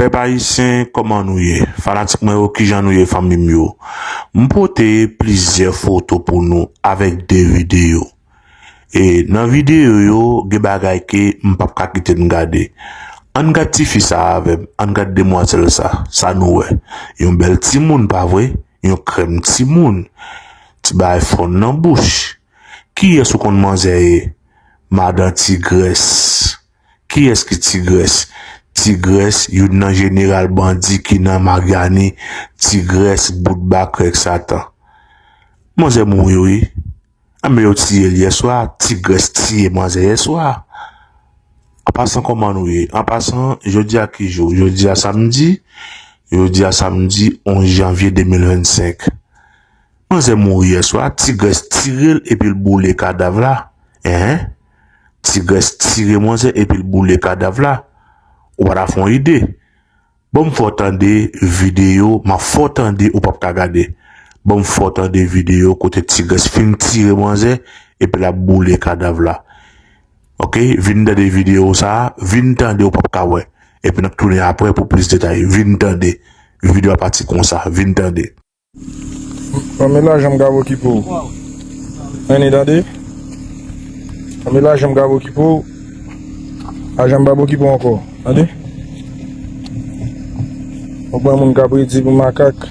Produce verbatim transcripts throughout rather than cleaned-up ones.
Pèp ayisyen, kòman nou ye? Fanatik mwen yo, kijan nou ye, fanmi m yo? M pote plizyè foto pou nou avèk de videyo. E nan videyo yo, gen bagay ke m p ap ka kite n gade. Ann gad tifi sa a avè m, ann gad demwazèl sa, sa nou wè. Yon bèl timoun, pa vre? Yon krèm timoun. Ti bagay fon nan bouch. Kiyès ou konn manzè ye? Madan Tigrès. Kiyès ki Tigrès? Tigrès, youn nan jeneral bandi ki nan Maryani. Tigrès, bout bakrèk Satan. Manzè mouri, wi. Anben yo tiye l yèswa. Tigrès tiye manzè yèswa. An pasan, kòman nou ye? An pasan, jodi a ki jou? Jodi a samdi. Jodi a samdi onz janvye de mil vennsenk. Manzè mouri yèswa, Tigrès tire l epi l boule kadav la. Enhen. Tigrès tire manzè epi l boule kadav la. Ou pa ta fè yon ide. Ban m fè w tande videyo, m ap fè w tande, ou p ap ka gade. Ban m fè w tande videyo kote Tigrès fin tire manzè epi l ap boule kadav la. Oke, vin tande videyo sa a, vin tande, ou p ap ka wè. Epi n ap tounen apre pou plis detay. Vin tande. Videyo a pati konsa, vin tande. Anben lajan m ka okipe w. Ann tande. Anben lajan m ka okipe w. Lajan m pa okipe w ankò. Tande. Ou pran moun k ap redi pou makak.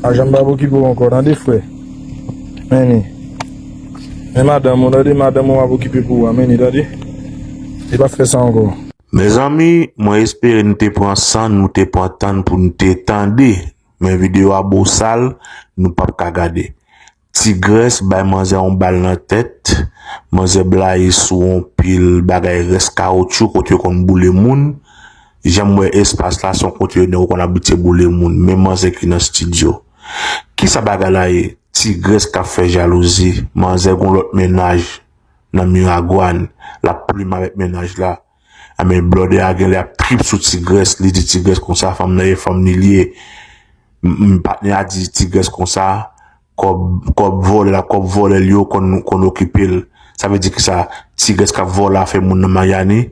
Lajan m pa okipe w ankò. Tande, frè. Men ni. Men madanm ou, tande, madanm ou ap okipe pou ou a. Men ni, tande. Li pa fè sa ankò. Mezanmi, mwen espere nou te pran san, nou te pran tan pou nou te tande. Men videyo a bosal, nou p ap ka gade. Tigrès bay manzè yon bal nan tèt. Manzè blayi sou yon pil bagay rès kawotchou kote yo konn boule moun. Jan m wè espas la, se yon kote yo nèg yo konn abitye boule moun. Men manzè ki nan estidyo. Kisa bagay la ye? Tigrès k ap fè jalouzi. Manzè gon lòt mennaj nan Miragwàn. L ap plim avèk mennaj la. Anben, blòdè a genlè ap trip sou Tigrès, li di Tigrès konsa, fanm nan e fanm li li ye. M, m, patnè a di Tigrès konsa, kòb, kòb vòlè l ap, kòb vòlè l yo konn, konn okipe l. Sa vle di kisa? Tigrès k ap vòlè afè moun nan Mayani,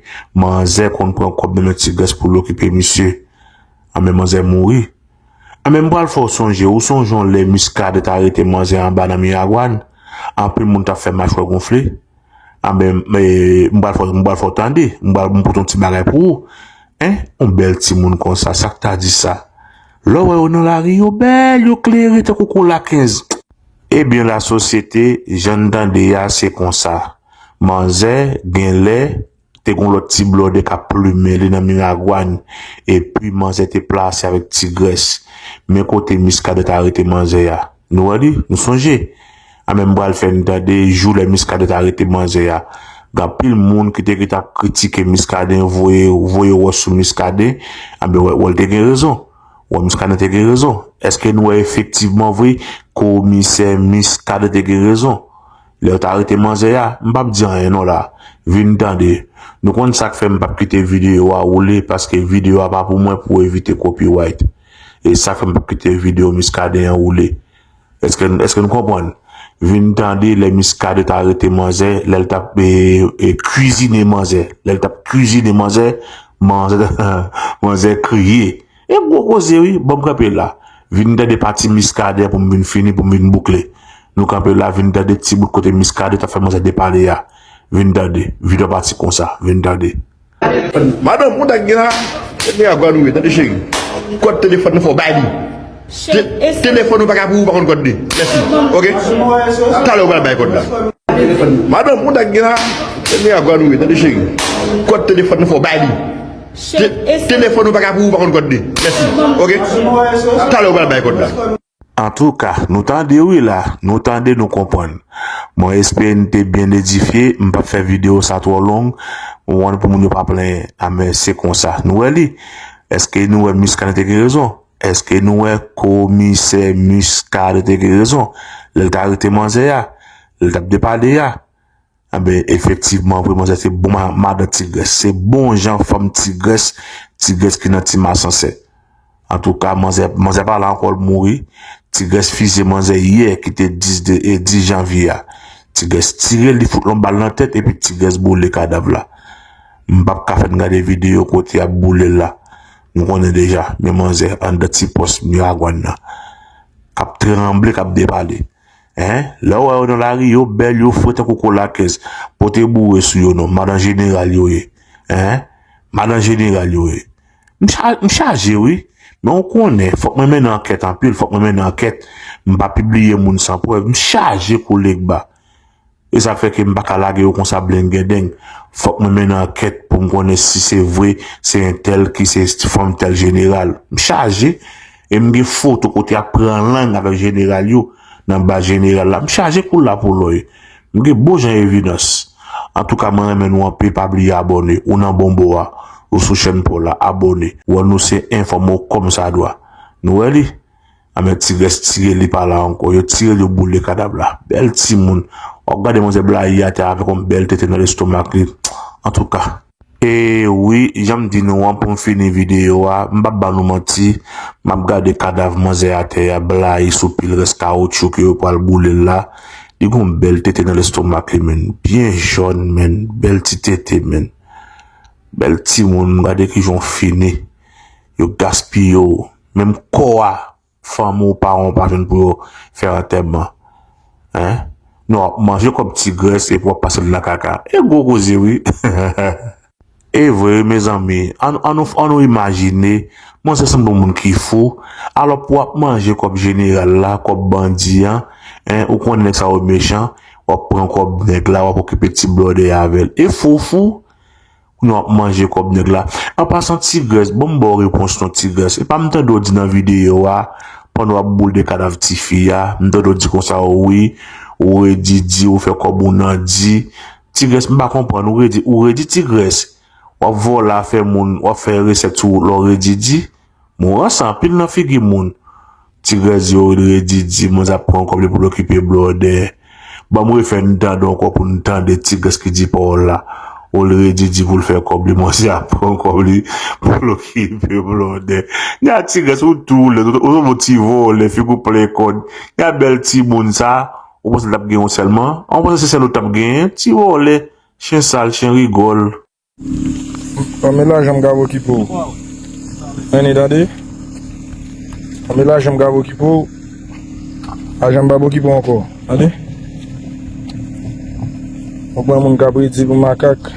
manzè konn pran kòb nan men Tigrès pou l okipe misye. Anben, manzè mouri. Anben, m pral fè w sonje, ou sonje yon lè Miskaden t arete manzè anba nan Miragwàn? Anpil moun t ap fè machwè gonfle. Anben, e, m pral fè, m pral fè w tande. M pral, m pote yon ti bagay pou ou. En, yon bèl timoun konsa, sa k ta di sa? Lè w wè yo nan lari, yo bèl, yo klere tankou kola kenz. Ebyen, lasosyete, jan n tande a, se konsa. Manzè, genlè, te gon lòt ti blòdè k ap plimen li nan Miragwàn, epi manzè te plase avèk Tigrès. Men kote Miskaden t arete manzè a. Nou wè li? Nou sonje? Anben, m pral fè n tande jou lè Miskaden t arete manzè a. Gen anpil moun ki te gentan ap kritike Miskaden, voye, voye wòch sou Miskaden. Anben, wè, wè, l te gen rezon. Wè, Miskaden te gen rezon. Èske nou wè efektivman vre komisè Miskaden te gen rezon? Lè yo t arete manzè a, m p ap di anyen non la. Vin tande. Nou konn sa k fè m p ap kite videyo a woule, paske videyo a pa pou mwen, pou evite copyright. E sa k fè m p ap kite videyo Miskaden an woule. Èske, èske nou konprann? Vin tande lè Miskaden t arete manzè, lè l t ap, e, e, kwizine manzè. Lè l t ap kwizine manzè, manzè, manzè kriye. E gwo koze wi, ban m kanpe la. Vin tande pati Miskaden pou m vin fini, pou m vin boukle. Nou kanpe la, vin tande ti bout kote Miskaden t ap fè manzè depale a. Vin tande, videyo a pati konsa, vin tande. Madanm, ou ta gen la, e Miragwàn ou ye, tande cheri. Kòd telefòn nan fò w bay li. Te-, telefòn ou pa ka pou ou, pa konn kòd li. Mèsi. Oke? Talè ou pral bay kòd la. Madanm, ou ta gen la, e Miragwàn ou ye, tande cheri. Kòd telefòn nan fò w bay li. Te-, telefòn ou pa ka pou ou, pa konn kòd li. Mèsi. Oke? Talè ou pral bay kòd la. Antouka, nou tande wi la, nou tande, nou konprann. Mwen espere n te byen edifye, m p ap fè videyo sa twò long, mwen pou moun yo pa plenyen. Anben, se konsa. Nou wè li? Èske nou wè Miskaden te gen rezon? Èske nou wè komisè Miskaden te gen rezon? Lè l t arete manzè a, lè l t ap depale a, Anben, efektivman, vre, manzè se bon ma-, madan Tigrès. Se bon jan fanm Tigrès, Tigrès ki nan Ti Masansè. Antouka, manzè, manzè pa la ankò, l mouri. Tigrès fizye manzè yè, ki te dis de, e dis janvye a. Tigrès tire l, li fout l yon bal nan tèt, epi Tigrès boule kadav la. M p ap ka fè n gade videyo kote y ap boule l la. M konnen deja, men manzè anndan ti pòs miragwàn nan k ap tranble, k ap depale. Hein? Lè w wè yo nan lari, yo bèl, yo fre tankou kolakèz. Pote boure sou yo non, madan jeneral yo ye. Hein? Madan jeneral yo ye. M cha- m chaje wi. Men ou konnen, fòk mwen mennen ankèt anpil, fòk mwen mennen ankèt. M pa pibliye moun san prèv. M chaje kou legba. E sa fè ke m pa ka lage yo konsa blengedeng. Fòk mwen mennen ankèt pou m konnen si se vre, se entèl ki se fanm tèl jeneral. M chaje. E m gen foto kote y ap pran lang avèk jeneral yo nan baz jeneral la. M chaje kou lapolòy. M gen bon jan evidans. Antouka, mwen renmen nou anpil, pa bliye abòne. Ou nan bon bò a, ou sou chèn pa w la, abòne. Wòl nou se enfòme w kòmsadwa. Nou wè li? Anben, Ti Grès tire li pa la ankò. Yo tire li, yo boule kadav la. Bèl timoun. W ap gade manzè blayi atè avèk yon bèl tete nan lestomak li. Antouka. E wi, jan m di nou an, pou m fini videyo a, m p ap ba nou manti, m ap gade kadav manzè atè a, blayi sou pil rès kawotchou ke yo pral boule l la. Li gon bèl tete nan lestomak li, menn. Byen jòn, menn. Bèl ti tete, menn. Bèl timoun, gade kijan w fini. Yo gaspiye w. Menm kò a, fanmi w, paran w pa jwenn pou yo fè antèman. Hein? Non, w ap manje kòb Ti Grès epi w ap pase l nan kaka. E gwo koze, wi. E vre, wi, mezanmi. Ann, ann nou, ann nou imajine, manzè sanble yon moun ki fou. Alò, pou w ap manje kòb jeneral la, kòb bandi an, hein, ou konnen nèg sa yo mechan, w ap pran kòb nèg la, w ap okipe ti blòdè avè l. E fou, fou. Kounye a w ap manje kòb nèg la. An pasan, Ti Grès, ban m ba w repons non, Ti Grès. E pa m tande w di nan videyo a, pandan w ap boule kadav tifi a, m tande w di konsa, wi, ou redi di, ou fè kòb ou nan di. Ti Grès, m pa konprann, ou redi, ou redi Ti Grès. W ap vòlè afè moun, w ap fè resèt sou wout la, w redi di. Mwen ranse anpil nan figi moun. Ti Grès di yo redi di, manzè ap pran kòb li pou l okipe blòdè. Ban m refè n tande ankò pou n tande Ti Grès ki di pawòl la. Ou l redi di pou l fè kòb li, manzè ap pran kòb li pou l okipe blòdè. Nya Ti Grès, ou tou lèd, ou, ou sanble yon ti vòlè, figi w plen kòd. Nya bèl timoun sa, ou panse l t ap gen yon sèlman? Ou panse se sèl ou t ap genyen? Ti vòlè, chen sal, chen rigòl. Ban m lajan m ka okipe w. Ann tande. Ban m lajan m ka okipe w. Lajan m p ap okipe w ankò. Tande. Ou pran moun k ap redi pou makak.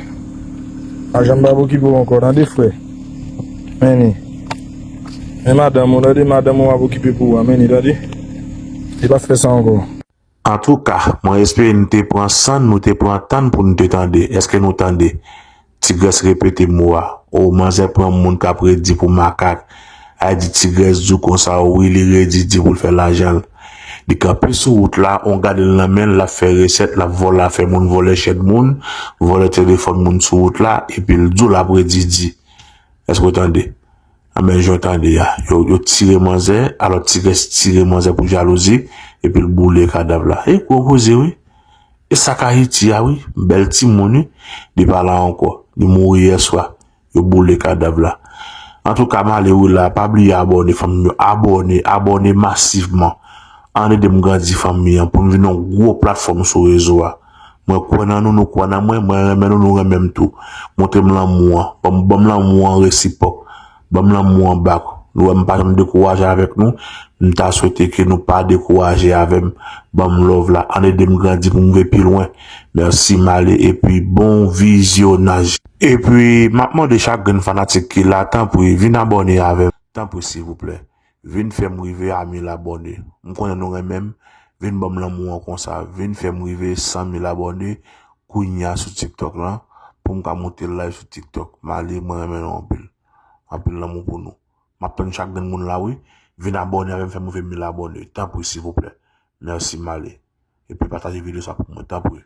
Lajan m p ap okipe w ankò. Tande, frè. Men ni. Men madanm ou, tande, madanm ou ap okipe pou ou a. Men ni, tande. Li p ap fè sa ankò. Antouka, mwen espere nou te pran san n, nou te pran tan n pou nou te tande. Èske nou tande? Ti Grès repete mo a. O, manzè pran moun k ap redi pou makak. A di Ti Grès di w konsa, wi, li redi di pou l fè lajan l. Li kanpe sou wout la, on gade l nan men l, l ap fè resèt, l ap vòlè afè moun, vòlè chèn moun, vòlè telefòn moun sou wout la, epi l di w l ap redi di. Èske w tande? Anben, jan w tande a, yo, yo tire manzè, alò Ti Grès tire manzè pou jalouzi, epi l boule kadav la. E gwo koze, wi. E sa k Ayiti a, wi. Bèl timoun, wi. Li pa la ankò. Li mouri yèswa. Yo boule kadav la. Antouka, m ale wi la. Pa bliye abòne, fanmi yo. Abòne, abòne masivman. Ann ede m grandi fanmi an pou n vin yon gwo platfòm sou rezo a. Mwen kwè nan nou, nou kwè nan mwen, mwen renmen nou, nou renmen m tou. Montre m lanmou an. Ban m, ban m lanmou an resipwòk. Ban m lanmou an bak. Nou wè m pa janm dekouraje avèk nou. M ta swete ke nou pa dekouraje avè m. Ban m love la. Ann ede m grandi pou m rive pi lwen. Mèsi, m ale epi bon vizyonaj. Epi, m ap mande chak grenn fanatik ki la, tanpri, vin abòne avè m. Tanpri, silvouplè. Vin fè m rive a mil abòne. M konnen nou renmen m. Vin ban m lanmou an konsa. Vin fè m rive san mil abòne kounye a sou TikTok lan. Pou m ka monte live sou TikTok. M ale, mwen renmen nou anpil. Anpil lanmou pou nou. M ap tann chak grenn moun la, wi. Vin abòne avè m, fè m rive mil abòne. Tanpri, silvouplè. Mèsi, m ale. Epi pataje videyo sa pou mwen, tanpri.